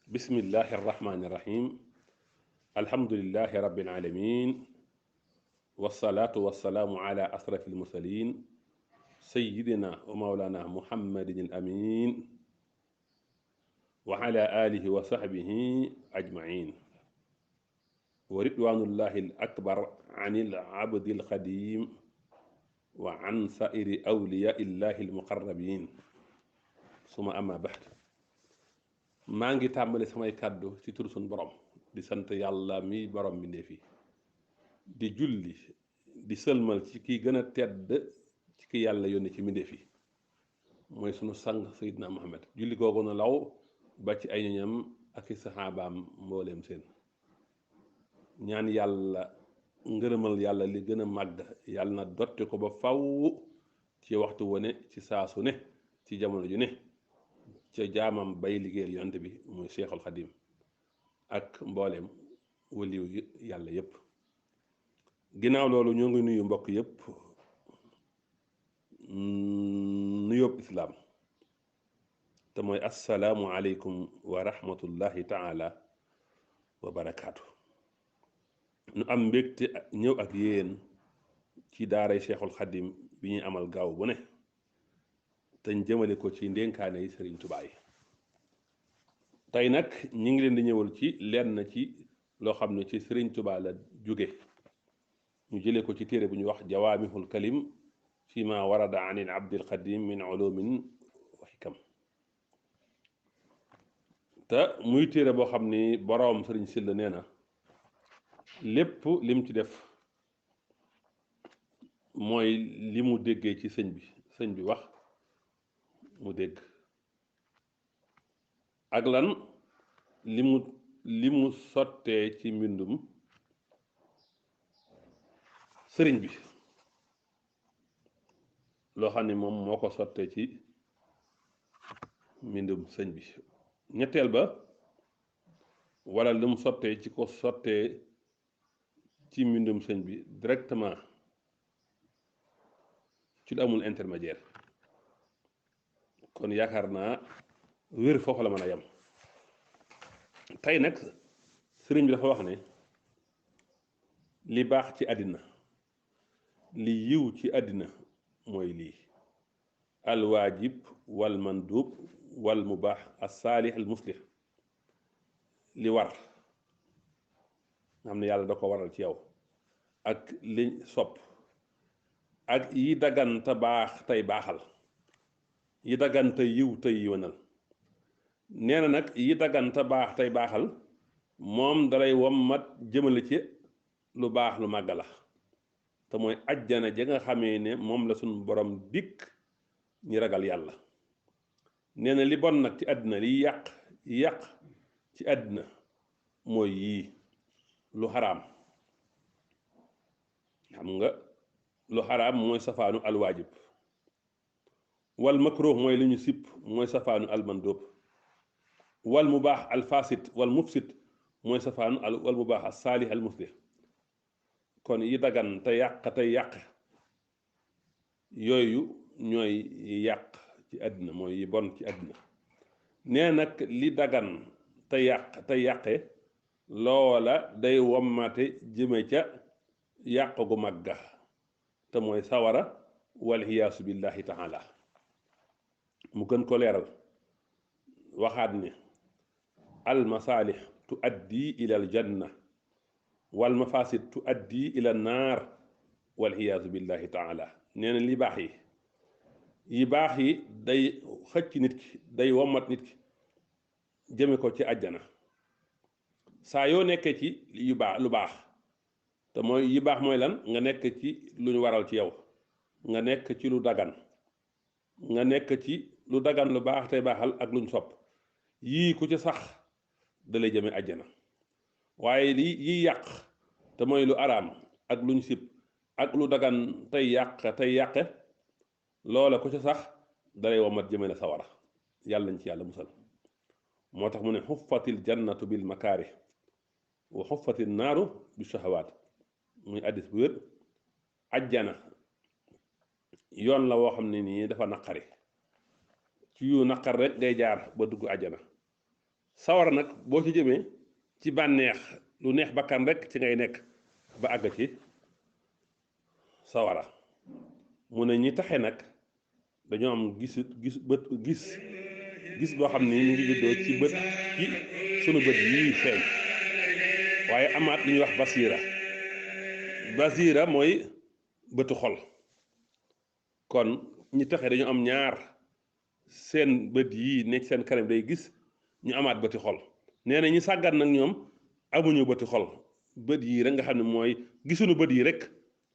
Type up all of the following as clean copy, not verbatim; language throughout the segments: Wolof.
bismillahi arrahmani irrahim alhamdulilahi rabbil alamin wasalaatu wasalaamu ala asrafi almursalin sayidina wa maulana muhammadin al amin wa ala alihi wa sahbihi ajmain wa ridwanullahi al akbar an al abdi al xadim wa an sairi awliya illahi al muqarrabin suma ama baxd maa ngi tàmbali samay kàddu ci tur suñ borom di sant yàlla mi borom bi fi di julli di sëlmal ci ki gën a tedd ci ki yàlla yónni ci mbindéef yi mooy sunu sang Seydina Muhammad julli googu na law ba ci ay ñoñam ak i saxaabaam mbooleem seen ñaan yàlla ngërëmal yàlla li gën a màgg yàlla na dotti ko ba faw ci waxtu wane ci saasu ne ci jamono ju ne ca jaamam bay liggéeyal yonent bi muy Seexul Xadim ak mbooleem waliyu yàlla yépp ginnaaw loolu ñoo ngi nuyu mbokk yépp nuyóob islaam te mooy assalaamu aleykum wa rahmatullahi taala wa barakaatu nu am mbégte ñëw ak yéen ci daaray Seexul Xadim bi ñuy amal gaaw bu ne te jëmale ko ci ndénkaane yi Sëriñ Tuubaa yi tey nag ñi ngi leen di ñëwal ci lenn ci loo xam ne ci Sëriñ Tuubaa la jóge ñu jëlee ko ci téere bu ñuy wax jawaamihul kalim fi ma warada an il abdil qadim min ulumin wa xikam te muy téere boo xam ni boroom Sëriñ Sylla nee na lépp lim ci def mooy li mu déggee ci sëñ bi wax mu dégg ak lan li mu sottee ci mbindum sëriñ bi loo xam ne moom moo ko sottee ci mbindum sëñ bi ñetteel ba wala li mu sottee ci mbindum sëñ bi directement ci lu amul intermédiaire kon yaakaar naa wér foofu la mën a yem tey nag sëriñ bi dafa wax ne li baax ci àddina li yiw ci àddina mooy lii alwaajib wal mandub wal mubaax as-saalih al muslih li war nga xam ne yàlla da ko waral ci yow ak li sopp ak yi dagganta baax tey baaxal yi dagganta yiw tey yiwanal nee na nag yi dagganta baax tey baaxal moom dalay wommat jëmale ci lu baax lu màgg la te mooy ajjana ja nga xamee ne moom la suñu borom dikk ñi ragal yàlla nee na li bon nag ci àddina li yàq ci àddina mooy yii lu xaraam xam nga lu xaraam mooy safaanu alwaajib wal makruh mooy li ñu sipp mooy safaanu almandóob wal mubaax alfasit wal mufsit mooy safaanu wal mubaax as saalih al muslih kon yi dagan te yàq yooyu ñooy yàq ci àddina mooy yi bon ci àddina nee nag li dagan te yàqe loola day wommate jëme ca yàq gu magga te mooy sawara walxiyaasu billahi taala mu gën ko leeral waxaat ne almasaalix tuaddi ila aljanna wal mafasid tuaddi ila naar walxiyaasu billahi taala nee na li baax yi baax yi day xëcc nit ki day wommat nit ki jëme ko ci àjjana saa yoo nekkee ci lu baax te mooy yi baax mooy lan nga nekk ci lu ñu waral ci yow nga nekk ci lu dagan nga nekk ci lu dagan lu baax tey baaxal ak luñ sopp yii ku ci sax dalay jëme àjjana waaye yi yàq te mooy lu araam ak luñ sib ak lu dagan tey yàqe loola ku ci sax dalay womat jëme la sawara yàlla nañ ci yàlla musal moo tax mu ne xuffatil jannatu bil makaari wa xuffatil naaru bi shahawaat muy addis bu wér ajjana yoon la woo xam ne nii dafa naqari ci yu naqar rek ngay jaar ba dugg ajjana sawara nag boo ci jëmee ci bànneex lu neex bakkan rek ci ngay nekk ba àgg ci sawara mu ne ñi taxe nag dañoo am gis boo xam ne ñu ngi juddoo ci bët ci sunu bët yii feeñ waaye amaat lu ñuy wax basira mooy bëtu xol kon ñi taxe dañoo am ñaar seen bët yii nekk seen kanam day gis ñu amaat bëti xol nee na ñi sàggan nag ñoom amuñu bëti xol bët yii rek nga xam ne mooy gisuñu bët yi rek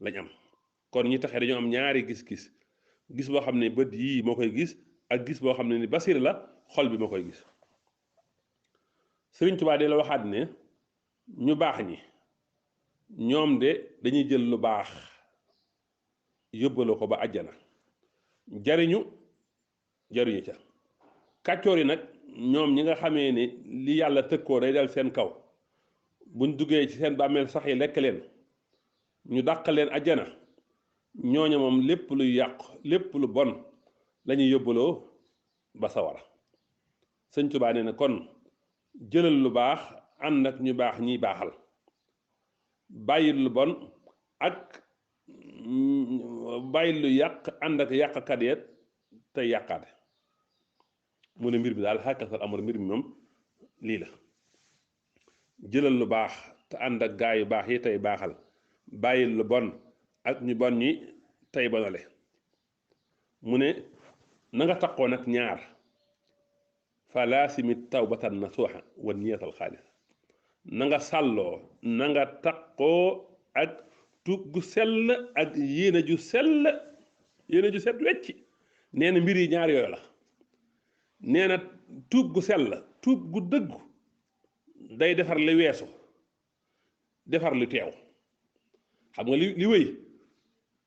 lañ am kon ñi taxe dañoo am ñaari gis-gis gis boo xam ne bët yii moo koy gis ak gis boo xam ne ni basir la xol bi moo koy gis Sëriñ Tuubaa de la waxaat ne ñu baax ñi ñoom de dañuy jël lu baax yóbbaloo ko ba àjjana jariñu ca kàccoor yi nag ñoom ñi nga xamee ni li yàlla tëkkoo day dal seen kaw buñ duggee ci seen bàmmeel sax yi lekk leen ñu dàq leen àjjana ñooña moom lépp luy yàqu lépp lu bon lañuy yóbbaloo ba sawara Sëñ Tuubaa nee na kon jëlal lu baax ànd ak ñu baax ñiy baaxal bàyyil lu bon ak bàyyil lu yàq ànd ak yàqkat ya tey yàqaate mu ne mbir bi daal xàkkasal amar mbir mi moom lii la jëlal lu baax te ànd ak gaa yu baax yi tey baaxal bàyyil lu bon ak ñu bon ñi tey bonale mu ne na nga taqoo nag ñaar fa laasimi tawbatan nasuuxa wa niyatal xaalis na nga sàlloo na nga taqoo ak tuub gu sell ak yéene ju set wecci nee na mbir yi ñaar yooyu la nee na tuub gu sell tuub gu dëggu day defar li weesu defar lu teew xam nga li wéy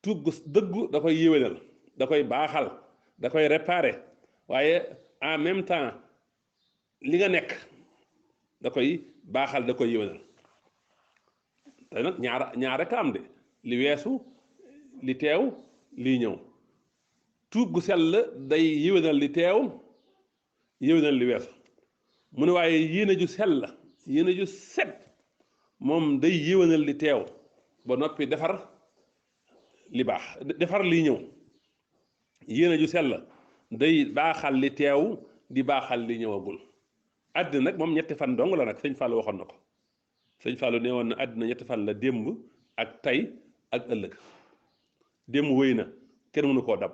tuub gu dëggu da koy yéwénal da koy baaxal da koy réparer waaye en même temps li nga nekk da koy baaxal da koy yéwénal te nag ñaar rek am de li weesu li teew lii ñëw tuub gu sell day yéwénal li teew yéwénal li weesu mu ne waaye yéene ju sell yéene ju set moom day yéwénal li teew ba noppi defar li baax defar lii ñëw yéene ju sell day baaxal li teew di baaxal li ñëwagul àddina nag moom ñetti fan dong la nag sëñ Fallou waxoon na ko sëñ Fallou nee woon na àddina ñetti fan la démb ak tey ak ëllëg démb wéy na kenn mënu koo dab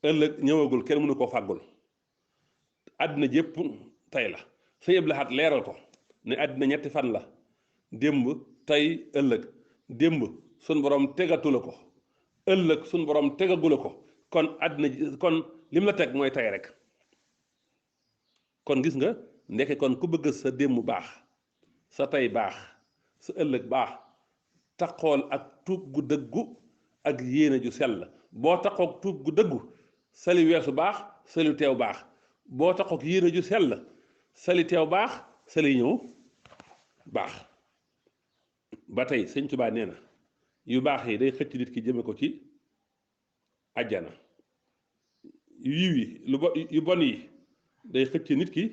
ëllëg ñëwagul kenn mënu koo fàggul àddina jépp tey la sëñ Abdou Lahad leeral ko ne àddina ñetti fan la démb tey ëllëg démb suñ borom tegatu la ko ëllëg suñ borom tegagu la ko kon àddina kon lim la teg mooy tey rek kon gis nga ndeke kon ku bëgg sa démb baax sa tey baax sa ëllëg baax taxool ak tuub gu dëggu ak yéene ju sell boo taxoog tuub gu dëggu sali weesu baax sali teew baax boo taxoog yéene ju sell sali teew baax sali ñëw baax ba tey Sëñ Tuubaa nee na yu baax yi day xëcc nit ki jëme ko ci àjjana yu bon yi day xëcc nit ki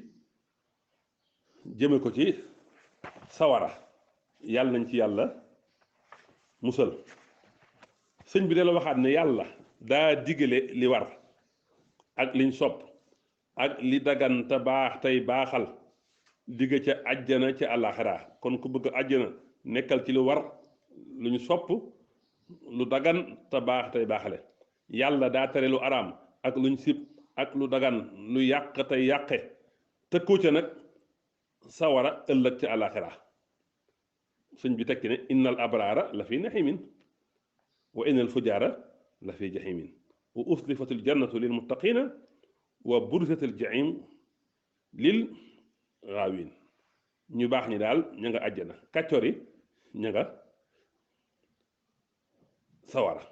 jëme ko ci sawara yàlla nañ ci yàlla musal sëñ bi de la waxaat ne yàlla daa digale li war ak liñ sopp ak li dagan te baax tey baaxal digga ca àjjana ca àllaaxira kon ku bëgg àjjana nekkal ci lu war lu ñu sopp lu dagan te baax tey baaxale yàlla daa tere lu araam ak luñ sib ak lu dagan lu yàq tey yàqe tëkkoo ca nag sawara ëllëg ca àllaaxira sëñ bi tekki ne innal abraara la fi naximin wa innal fujaara la fi jaximin wa uslifatil jannatu lil muttaqina wa burzatil jaxim lil gaawin ñu baax ñi daal ña nga àjjana kàccoor yi ña nga sawara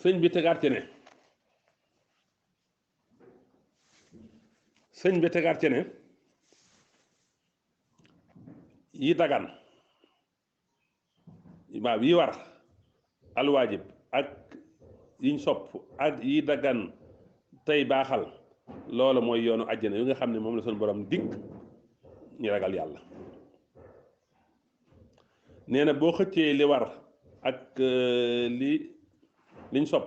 sëñ bi tegaat ci ne yi dagan waaw yi war alwaajib ak yiñ sopp ak yi dagan tey baaxal loola mooy yoonu àjjana yu nga xam ne moom la sunu borom dig ñu ragal yàlla. nee na boo xëccee li war ak liñ sopp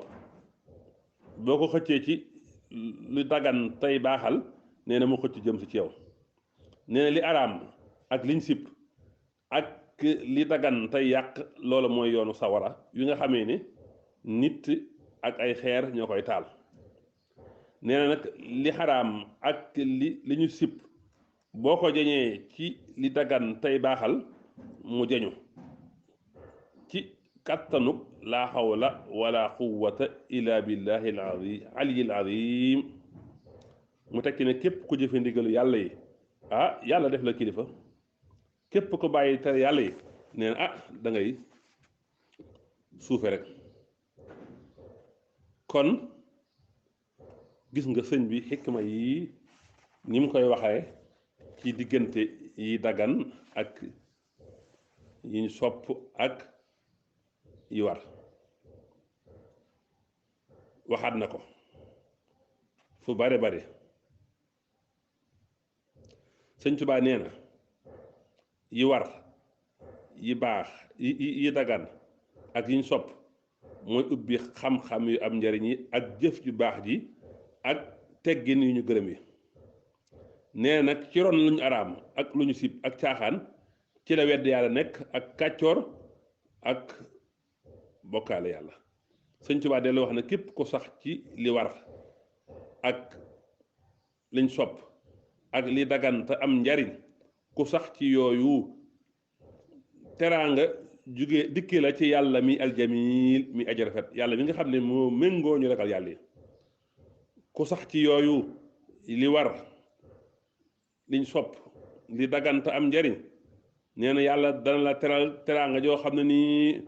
boo ko xëccee ci lu dagan tey baaxal nee na mu xëcc jëm si ci yow. nee na li araam ak liñ sib ak li dagan tey yàq loola mooy yoonu sawara yu nga xamee ne nit ak ay xeer ñoo koy taal. nee na nag li xaraam ak li ñu sib boo ko jañee ci li dagan tey baaxal mu jañu ci kattanuk laa xawla wala quwwata illa billahi al azim. mu tekki ne képp ku jëfe ndigalu yàlla yi yàlla def la kilifa, képp ku bàyyi tere yàlla yi nee na da ngay suufe rek. kon gis nga sëñ bi xikma yi ni mu koy waxee ci diggante yi dagan ak yiñ sopp ak yi war waxaat na ko fu bare bare. sëñ Tuubaa nee na yi war yi baax yi dagan ak yiñ sopp mooy ubbi xam-xam yu am njariñ yi ak jëf ju baax ji ak teggin yu ñu gërëm yi. nee nag ci ron lu ñu araam ak lu ñu sib ak caaxaan ci la wedd yàlla nekk ak kàccoor ak bokkaale yàlla. sëñ Tuubaa delloo wax ne képp ko sax ci li war ak liñ sopp ak li dagan te am njariñ ku sax ci yooyu teraanga jóge dikki la ci yàlla mi aljamil mi aji rafet, yàlla mi nga xam ne moo méngoo ñu ragal yàlla yi. ku sax ci yooyu li war liñ sopp li dagan te am njariñ nee na yàlla dana la teral teraanga joo xam ne nii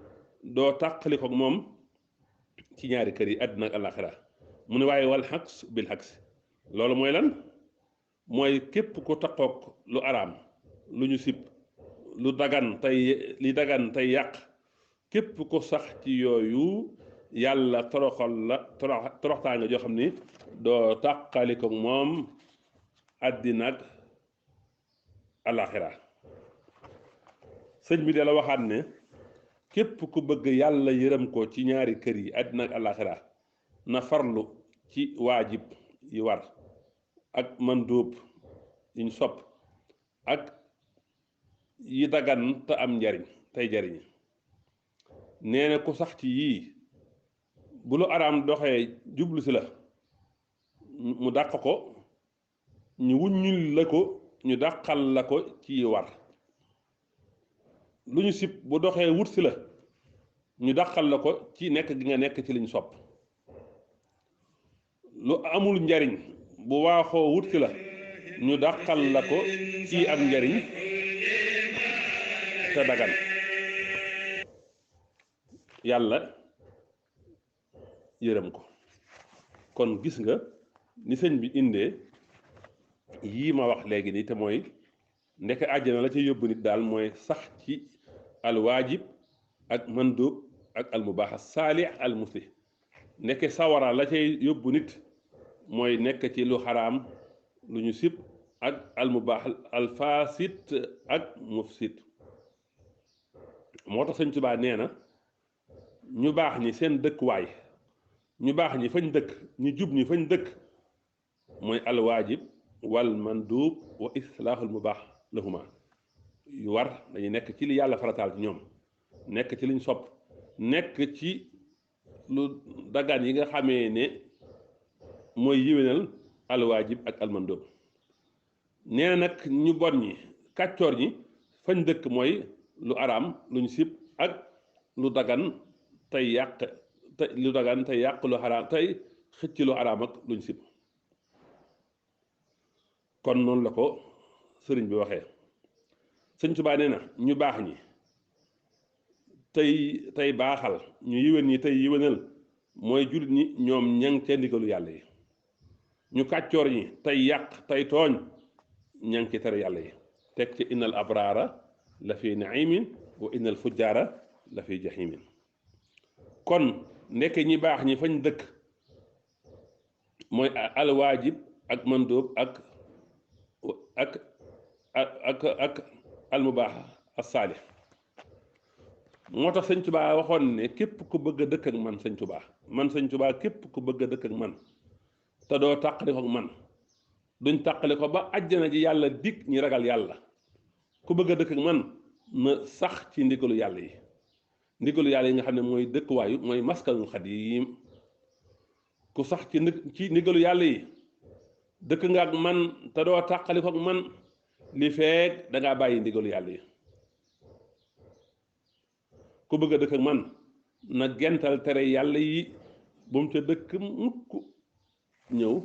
doo tàqali ko moom ci ñaari kër yi àddina ak àllaaxira. mu ne waaye wal xaks bil xaks loolu mooy lan? mooy képp ku taqoog lu araam lu ñu sib lu dagan tey li dagan tey yàq képp ku sax ci yooyu yàlla toroxal la toroxtaanga joo xam ni doo tàqali ko moom àddina ak àllaaxira. sëñ bi de la waxaat ne képp ku bëgg yàlla yërëm ko ci ñaari kër yi àddina ak àllaaxira na farlu ci waajib yi war ak mandóob yiñ sopp ak yi dagan te am njariñ tey jariñ. nee na ku sax ci yii bu lu araam doxee jublu si la mu dàq ko ñu wuññul la ko ñu dàqal la ko ci war. lu ñu sib bu doxee wut si la ñu dàqal la ko ci nekk gi nga nekk ci liñ sopp. lu amul njariñ bu waaxoo wut si la ñu dàqal la ko ci am njariñ te dagan. yàlla yërëm ko. kon gis nga ni sëñ bi indee yii ma wax léegi nii te mooy ndeke àjjana la ca yóbbu nit daal mooy sax ci alwaajib ak mandóob ak almubaax saalix almuslih. ndeke sawara la cay yóbbu nit mooy nekk ci lu xaraam lu ñu sib ak almubaax alfasit ak mufsid. moo tax sëñ Tuubaa nee na ñu baax ñi seen dëkkuwaay ñu baax ñi fañ dëkk ñu jub ñi fañ dëkk mooy alwaajib wal mandub wa islaahul mubaax lahuma. yu war dañuy nekk ci li yàlla farataal ci ñoom, nekk ci liñ sopp, nekk ci lu dagaan yi nga xamee ne mooy yiwénal alwaajib ak almandub. nee na nag ñu bon ñi kàccoor ñi fañ dëkk mooy lu araam luñ sib ak lu dagan tey yàq lu dagan tey yàq lu xaraam tey xëcc lu araam ak luñ sib. kon noonu la ko sëriñ bi waxee. sëñ Tuubaa nee na ñu baax ñi tey baaxal ñu yiwén ñi tey yiwénal mooy jullit ñi ñoom ñang ca ndigalu yàlla yi. ñu kàccoor ñi tey yàq tey tooñ ñang ci tere yàlla yi. teg ci innal abraara la fi naimin wa innal fujjaara la fi jahimin. kon nekk ñi baax ñi fañ dëkk mooy alwaajib ak mandóob ak ak almubaax as-saalih. moo tax sëñ Tuubaa waxoon ne képp ku bëgg a dëkk ak man sëñ Tuubaa képp ku bëgg a dëkk ak man te doo tàqali ko ak man duñ tàqali ko ba àjjana ji yàlla dig ñi ragal yàlla. ku bëgg a dëkk ak man na sax ci ndigalu yàlla yi nga xam ne mooy dëkkuwaayu mooy maskanul xadiim. ku sax ci ndigalu yàlla yi dëkk nga ak man te doo tàqali ko ak man li feeg dangaa bàyyi ndigalu yàlla yi. ku bëgg a dëkk ak man na gental tere yàlla yi bu mu ca dëkk mukk ñëw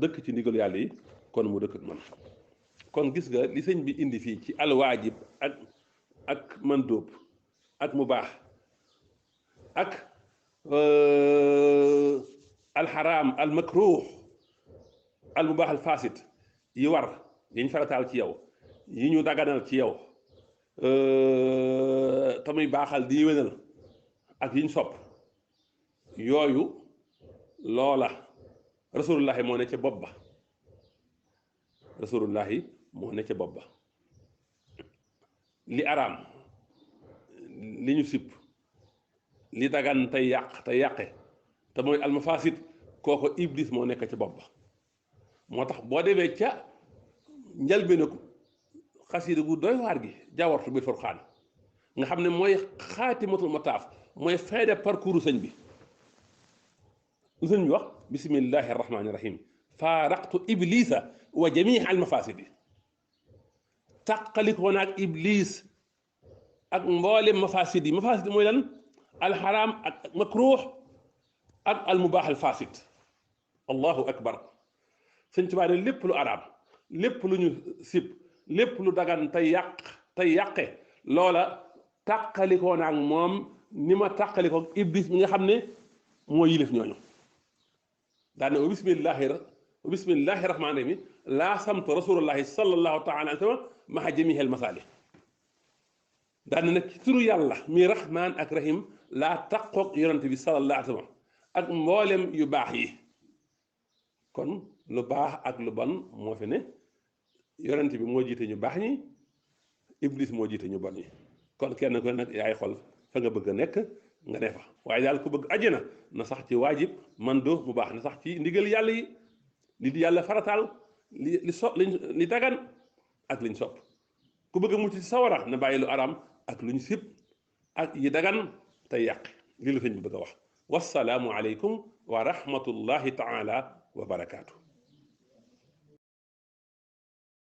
dëkk ci ndigalu yàlla yi kon mu dëkk ak man. kon gis nga li sëñ bi indi fii ci alwaajib ak mandóob ak mu baax ak alxaraam almakruux almubaax alfasid yi war yi ñu farataal ci yow yi ñu daganal ci yow tamuy baaxal di yéwénal ak yi ñu sopp yooyu loola rasulullahi moo ne ca bopp ba li araam li ñu sipp li dagan tey yàqe te mooy almafasid kooko iblis moo nekk ca bopp ba. moo tax boo demee ca njëlbéenu xasiida gu doy waar gi jawartu bi furqaan nga xam ne mooy xaatimatul mataaf mooy fin de parcours sëñ bi lu sëñ bi wax bismillahi rahmaani rahim faaraqtu iblisa wa jamii almafasidi tàqalikoo naag iblis ak mboolem mafasid yi mooy lan alxaraam ak makruux ak almubaax alfasid. allahu akbar. sëñ Tuubaa ne lépp lu araam lépp lu ñu sib lépp lu dagan tey yàqe loola tàqalikoo naag moom ni ma tàqalikoo iblis mi nga xam ne moo yilif ñooñu. daane wa bismillahi rahmaani rahim laa samtu rasulullahi sallallahu taala alayhi wa sallam maha jamihel masaalih. daane nag ci turu yàlla mi rahmaan ak rahim laa taqoog yonante bi sallallahu alayhi wa sallam ak mboolem yu baax yi. kon lu baax ak lu bon moo fi ne yonent bi moo jiite ñu baax ñi iblis moo jiite ñu bon ñi kon kenn ko nag yaay xol fa nga bëgg a nekk nga ne fa waaye daal ku bëgg àjjana na sax ci waajib mandóob mu baax na sax ci ndigal yàlla yi li di yàlla farataal li dagan ak liñ sopp ku bëgg a mucc ci sawara na bàyyi lu araam ak luñ sib ak yi dagan tey yàq lii la sëñ bi bëgg a wax wassalaamu aleykum wa rahmatullahi taala wa barakaatu.